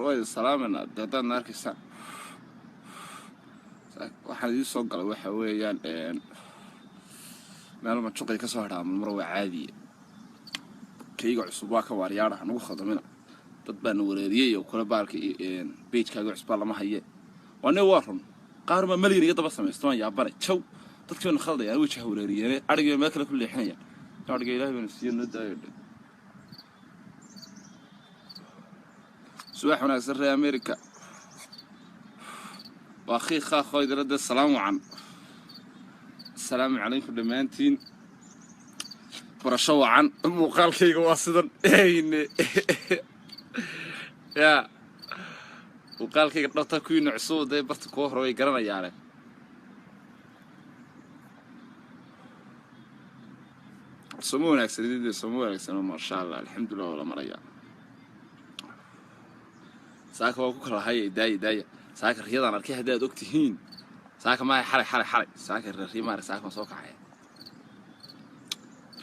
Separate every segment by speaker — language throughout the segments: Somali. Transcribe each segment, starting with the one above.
Speaker 1: Waa idin salaamayna haddaadna arkaysaan. Waxaan idiin soo galay waxa weeyaan meel majuqay ka soo hadhaa marmar, waa caadiye. Kayga cusub waa ka waaryaadha nagu khaldamina. Dad baana wareeriyey oo kule baalka page-kaaga cusbaa lama haye. Waa nin, waa run, qaar baa malyan iga daba samaysta, waan yaabanay. Jaw, dadkii bayna khaldayaan, wajaha wareeriyeene, adhigii meel kale ku leexinayaan. Adhiga Ilaahay bayna siiye, noo daayo dhe. Subax wanaagsan, reer America. Waa khiikhaakhoy dalada. Salaam wacan, asalaamu calaykum dhammaantiin, barasho wacan. Muuqaalkayga waa sidan eyne ya muuqaalkayga dhabta. Kuwiina cusub dee barta kuwa hore way garanayaane. Soma wanaagsanidide, soma wanaagsano, maasha Allah, alxamdulilah, waa la marayaa. Saaka waa ku kala haya. Daaya, daaya. Saaka riyadaan arkay haddaad og tihiin. Saaka maaha, xalay, xalay, xalay saaka riya maarag. Saaka waan soo kacaya,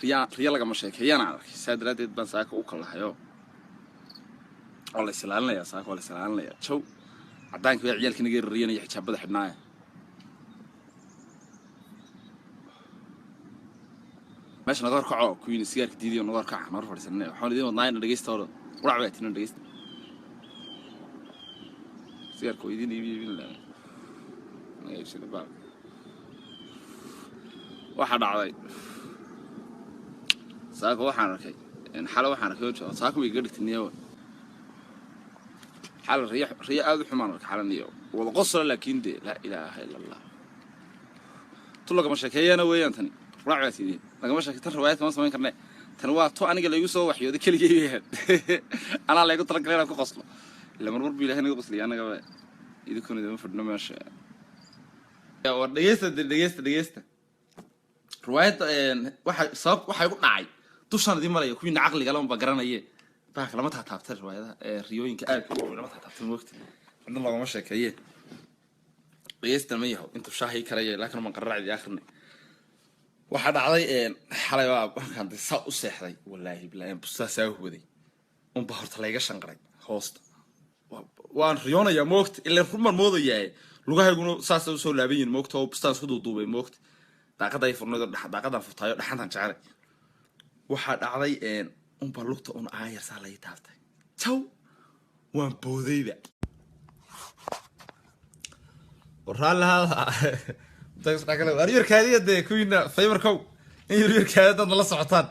Speaker 1: riya, riya lagama sheekeeyaan aan arkay. Saa daraaddeed baan saaka u kalahayo. Waa la islaalinayaa saaka, waa la islaalinayaa. Jaw, caddaanka baa ciyaalkii naga riyanaya, xijaabada xidhnaaya. Meesha naga horkaco, kuwiina sigaarka diidayo naga horkaca, naga hor fadhiisanay. Waxaan idiin wadnaa ina dhegeysta hore, qurac baa tina dhegeysta. Sigaarka waa idiin iibi iibin lahaa, naga iibsada baalka. Waxaa dhacday saaka waxaan arkay, xale waxaan arkay oo saaka way iga dhigtay niyawa. Xale riyo, riyo aad u xumaan arkay xale niyo wada qosla, laakiin dee laa ilaaha ila Allah, tu lagama sheekeeyana weeyaan. Tani raac baa tidin, lagama sheekey tan, riwaayad kama samayn karne. Tan waa tu aniga laygu soo waxyooday keligay weeyaan, anaa laygu talagalay inaan ku qoslo. Ila marmar buu Ilahay naga qosliya annagaba, idinkuna idama fadhino meesha. War dhegeysta, dhegeysta, dhegeysta. Riwaayadda waxa sabab waxay ku dhacay dushaan idiin maraya. Kuwiina caqliga lama ba garanaye, bahalka lama taataabta. Riwaayadaha riyooyinka aadka u waaweyn lama taataabta, moogta, cidna loogama sheekeeye. Dhegeysta, ma yaho intuu shaahii karaya, laakiin man qararacdii akhrinay. Waxaa dhacday xalay baa markaan de saa u seexday, wallaahi bilaahi, bustaa saa huwaday unba horta layga shanqaray hoosta. Waan riyoonayaa moogta, ilaa run baan moodayaa. Lugahayguna saasa usoo laaban yihin moogta, oo bustaan isku duuduubay moogta. Daaqada ay furnayd oo daaqadaan furtaayo, dhaxantaan jecelay. Waxaa dhacday unba lugta un aayar saa lay taabtay. Jaw, waan boodayba. Waryarkaadiya dee, kuwiina faybarkow, in yaryarkaadi dad nala socotaan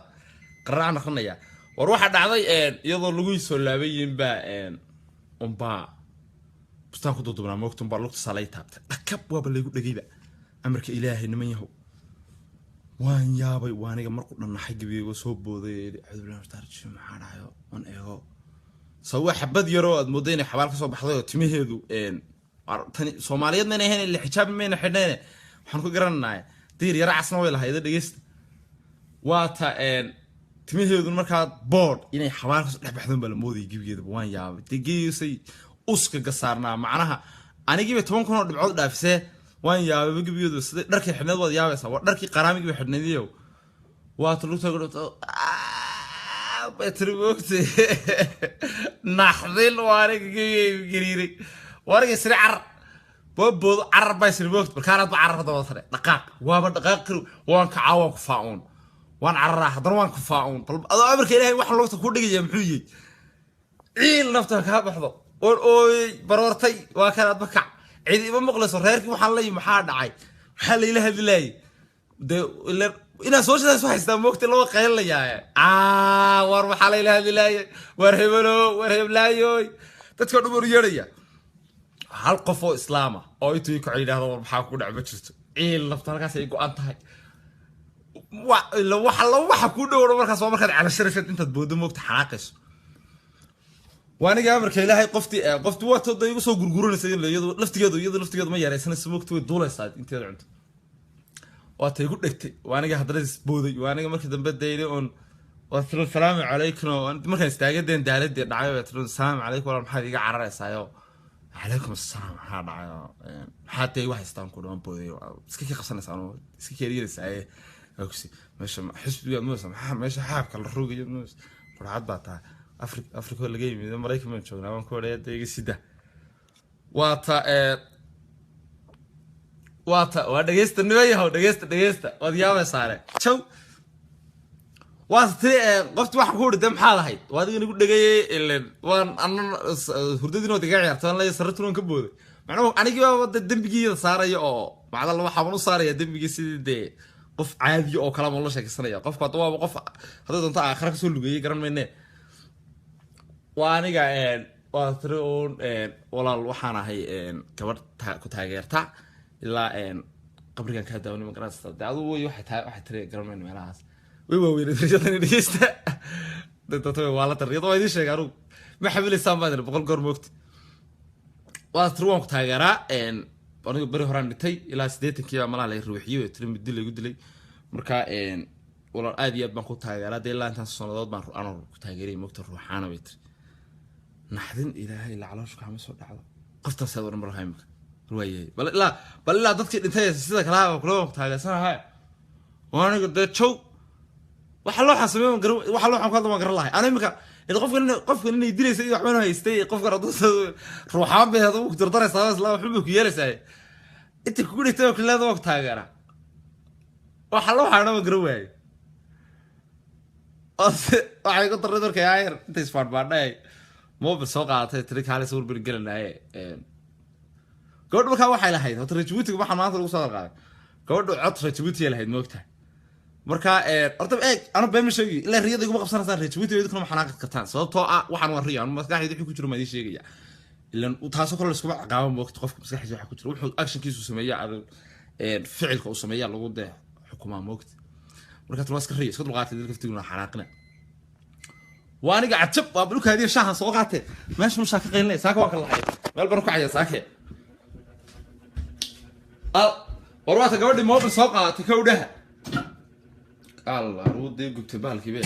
Speaker 1: qaraac noqonaya. War waxaa dhacday iyadoo lagu soo laaban yihiin baa unbaa bustaan ku duudubnaa moogta, unbaa lugta saa lay taabtay. Dhakab, waaba laygu dhegayba. Amarka Ilaahay, niman yahow, waan yaabay. Waa aniga markuu dhannaxay gebiyeygo soo booday, acuudu billahi min maxaa dhahayo. Waan eego, sawa xabad yaroo aad moodday inay xabaal kasoo baxday oo timaheedu tani Soomaaliyeed mayna ahayn, ila xijaab mayna xidhnayne. Waxaan ku garananaya diir yara casna way lahayda. Dhegeysta, waa ta timaheedu markaa board inay xabaal kasoo dhex baxdoon baa la moodayay gebigeedaba. Waan yaabay dee, geesay uska gasaarnaa macnaha anigiiba 10,000 oo dhibcood dhaafisee. Waan yaabay gebigeedu sida dharkii xidhneed, waad yaabaysaa, waa dharkii qaraamigii bay xidhneediyow. Waa ta lugta gudhubta bay tiri moogtay, naxdin. Waa aniga gebigeygu gariiray, waa aniga isri carar, waa boodo, carar baa isri moogta. Markaanaad ba carar daba tare, dhaqaaq, waaba dhaqaaq kari. Waan kacaa, waan kufaa-uun, waan cararaa, haddana waan kufaa-uun. Bal adoo amarka Ilaahay, waxaan lugta ku dhigaya muxuu yihi? Ciil nafta kaa baxdo, oon ooyey, baroortay. Waa kan aadba kac, cid ima maqlayso. Reerkii waxaan leeyahy, maxaa dhacay? Maxaa layla hadlaayay dee? Ila inaan soo shidaas haystaa moogta, loo qaylinayaaye. Aa, war waxaa layla hadlaayay, war hebelo, war heblaayoy, dadka dhan war yeedhaya. Hal qof oo Islaama oo intuu ii kaco yidhahdo war maxaa ku dhac, ma jirto. Ciil nafta halkaas ay go-an tahay. Waxa la waxa ku dhowro markaas waa markaad calasharaysid intaad boodo moogta, xanaaqayso. Waa aniga amarka Ilaahay, qoftii waa tooda igu soo gurguranaysa. Iyadu laftigeedu ma yaraysanaysa moogta, way duulaysaa inteeda cunto. Waa tay igu dhegtay. Waa aniga haddana isbooday. Waa aniga markii dambe dayday oon waa tiro salaamu calaykum. Oo markaan istaagay deen daaladii dhacay, waa tiro salaamu calaykum, walaal, maxaad iga cararaysaayo? Calaykum assalaam, maxaa dhacayo? Maxaa dee igu haystaan ku dhawan booday, iska kii qabsanaysaa oo iska keeriyeysaaye. Ogsi meesha xisbiga moodaysa, maxaa meesha xaabka la rogayo moodaysa? Burcad baa tahay. Afrika laga yimid, Maraykan baan joognaa, waan ku odhaya iga sida. Waata waata waa dhegeysta nimayahow, dhegeysta dhegeysta, waad yaabaysaane jaw. Waata tiri qofti waxaan ku uri de maxaad ahayd, waa adiga nagu dhegayey ilen, waan anan hurdadiin waad igaga ciyaartay, waan leeyahay sarartun waan ka booday. Macnuhu anigii baaba de dembigiida saaraya oo macdalla waxaaban u saaraya dembigii sidii dee qof caadiya oo kale baan la sheekaysanaya. Qofku hadda waaba qof haddii doonto aakhira kasoo lugeeyey, garan mayne. Waa aniga waa tiri uun walaal waxaan ahay gabadh ku taageerta ilaa qabrigan kaa daawanay, ma garanaysa de adigu way waxay taa waxay tiri garan mayno meelahaas way waaweynay riyadani. Dhegeysta dadta waa la tariyada, waa idiin sheegay anugu ma xamilaysaan baan idhi 100 goor moogta. Waa tiri waan ku taageeraa, anigu beri horaan dhintay, ilaa 80-kii baa malaha la ruuxiyey oo tiri muddi laygu dilay. Marka walaal aad iyo aad baan ku taageeraa dee, ilaa intaas sanadood baan anoo ku taageerayay moogta ruuxaana bay tiri. Naxdin ilaahay la caloosha kama soo dhacdo qoftaas aad oran balaha imika waayahay, bal ilaa dadkii dhintay sida kalaha kula waan ku taageersanahay. Oo aniga dee jow waxa loo xasameey waan garan, waxa loo xan ku hadla waan garan lahay. Ana imika ila qofkan inay dilaysa iyo waxbaan haystay, qofkan hadduu ruuxaan bay hadduu ku dardaraysaa isla waxba bay ku yeelaysaa inta kugu dhigtay oo kaleeda waa ku taageeraa, waxa loo xaana waan garan waayey. Waxay ku darray markay ayar intay isbaadhbaadhay mobil soo qaadatay tiri kaale sawir baan gelanaaye. Gabadhu markaa waxay lahayd horta reer Jabuutiga waxaa maanta lagu soo qaaday gabadhu cod reer Jabuutiga lahayd moogtahay. Marka horta eeg anu been ma sheegayo, ilaa riyada iguma qabsanaysaan reer Jabuutiga, idinkuna ma xanaaqi kartaan sababtoo ah waxaan waa riyo, anu maskaxdayda wixii ku jiro maa idiin sheegaya. Ilan taasoo kale laiskuma ciqaabo moogta, qofka maskaxdiisa waxa ku jira wuxuu actionkiisu sameeya, ficilka uu sameeya lagu dee xukumaa moogta. Marka tan waa iska riyo, iska dulqaatay dadka ftiguna xanaaqina. Waa aniga cajab waa dhulkaadiya shaahan soo qaatee meesha nushaa ka qaylinaya saaka waan ka lahay meel baan ku kacaya saake. War waata gabadhii mobil soo qaadatay kowdhaha allah ruu dee gubtay bahalkii be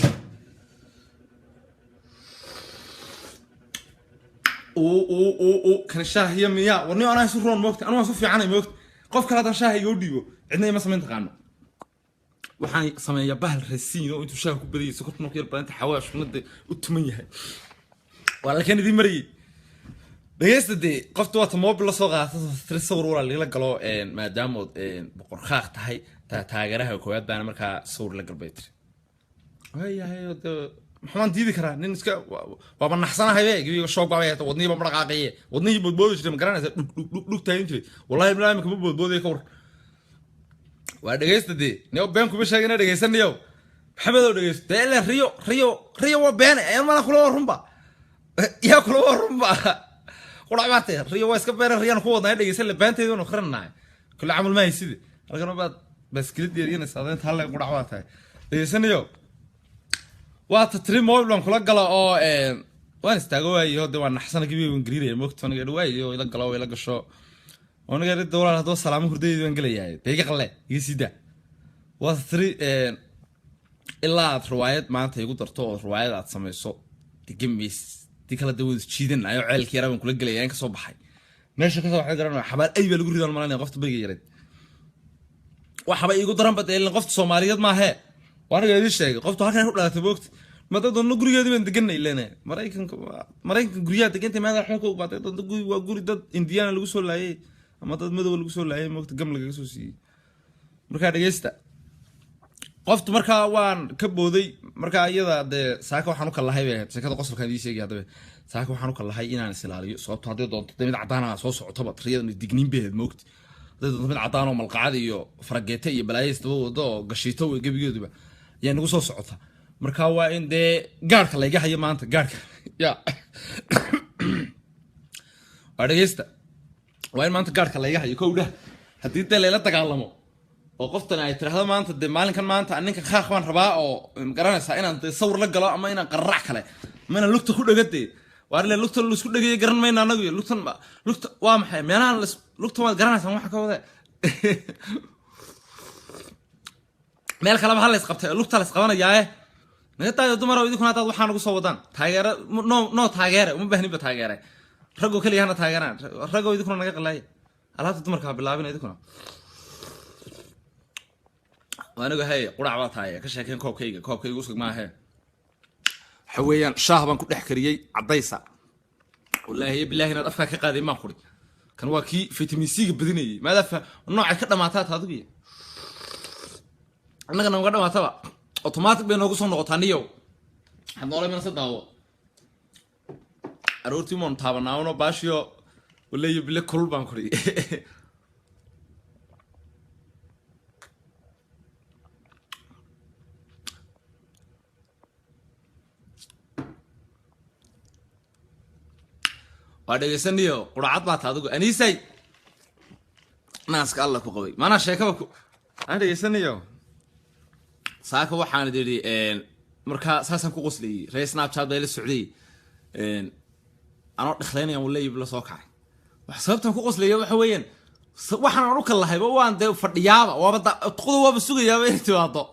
Speaker 1: uu kan shaahiya miya. War nin anaa isu roon moogta, anu waan isu fiicanay moogta, qof kale haddaan shaaha igoo dhiibo cidna ima samayn taqaano. Waxaan sameeyaa bahal rasiin oo intuu shaaha ku badayay sokortuna ku yar badanta xawaashuna dee u tuman yahay, waa lakan idiin marayay. Dhegeysta dee qofta waata mobil la soo qaata tiri sawir walaal lila galo, maadaamood boqor khaaq tahay taageeraha koowaad baana markaa sawir la galbay tiri. Waayahay dee maxaan diidi karaa nin iska waaba naxsanahay be gebiga shoog baaba haysta, wadnihiiba ma dhaqaaqaye, wadnihii boodboodi jiray ma garanaysa, dhug dhug dhug dhug taagan jiray, wallahi bilaa imika ma boodboodaya ka war. Waa dhegeysta dee niyo been kuma sheegina, dhegeysanayo Maxamedow dhegeysto dee ilaa riyo riyo riyo waa been mala kula waa runba yaa kula waa runba qurac baate riyo waa iska beena, riyaan ku wadnaa dhegeysan le beenteedu waanu akrinanahay kule camal ma hayside halkan baad baaskilad yeeryanaysa adeynta halle qurac baa tahay dhegeysanayo. Waa ta tiri mobil baan kula gala oo waan istaago waayo de waan naxsana gebiga waan gariiraya moogta, aniga waayo ila galo ila gasho aniga ridda walaal haddaba salaamo hurdayda waan gelayaa dee iga qalle iga sii daa. Waa ta tiri ilaa aad riwaayad maanta igu darto oo riwaayad aad samayso degemayस dii kala dawada jiidanayo ceelkii yaraa baan kula gelayaa in kasoo baxay meesha kasoo baxay garanaya xabaal ay baa lagu ridaan malanaya qofta beriga yareed waxaba iigu daran ba dee qofta Soomaaliyeed maahee. Waa aniga idiin sheegay qoftu halkan ku dhalatay moogta ma dad doonno gurigeedii baan deganay ileen Maraykanka Maraykanka guryaha degantay maada xun ka baatay dad guri waa guri dad Indiana lagu soo laayay ama dad madow lagu soo laayay moogta gam lagaga soo siiyey. Markaa dhegeysta qoftu markaa waan ka booday markaa iyada dee saaka waxaan u kalahay bay ahayd sheekada qosolkaan idiin sheegay. Haddaba saaka waxaan u kalahay inaan is ilaaliyo sababto haddii doonto dee mid caddaan ah soo socotaba riyada digniin bay ahayd moogta, hadday doonto mid caddaan oo malqacad iyo farageete iyo balaayo isdaba wado oo gashiito wey gebigeeduba ayaa nagu soo socota. Marka waa in dee gaarhka layga hayo maanta gaarhka ya waa dhegeysta waa in maanta gaarhka layga hayo kowdha haddii dee layla dagaalamo oo qoftan ay tiraahdo maanta dee maalinkan maanta ninka khaaq baan rabaa oo magaranaysaa inaan dee sawir la galo ama inaan qararac kale ama inaan lugta ku dhego dee waar ile lugta laisku dhegayo garan mayno anagu iyo lugtan lugta waa maxay meelahan lugta waad garanaysaan waxa ka wade meel kaleba ha lays qabtay lugta lays qabanayaaye naga daayo dumarow idinkuna haddaad waxaa nagu soo wadaan taageere no no taageere uma baahninba taageere raggoo keliya hana taageeraan raggoo idinkuna naga qalaaya alaabta dumarka ha bilaabina idinkuna. Anigu hey qurac baa tahay ka sheekeen koobkayga koobkayga usug maahe Waxa weeyaan shaah baan ku dhex kariyey caddaysa. Wallaahi iyo bilaahi inaad afkaa ka qaaday maan kuri. Kan waa kii vitamin C-ga badinayay. Maadaa noocay ka dhamaataa ta adigu iyo annaga nooga dhamaataba, automatic bay noogu soo noqotaa. Niyow, waxaad noola imanaysa daawo aroortii maanu taabanaawno baashiyo. Wallaahi bile kulul baan kuri. Waa dhegeysaniyo quracad baa ta adigu. Aniisay, naaska Alla ku qabay, maanaa sheekaba ku aan dhegeysanayo. Saaka waxaan idhi markaa saasaan ku qoslayay. Ree Snapchat baa ila socday anoo dhekleynayaan. Wallahi la soo kacay. Wax sababtaan ku qoslaya waxa weeyaan waxaan aan u kal lahayba waan dee fadhiyaaba, waaba tuqda, waaba sugayaaba inay timaado.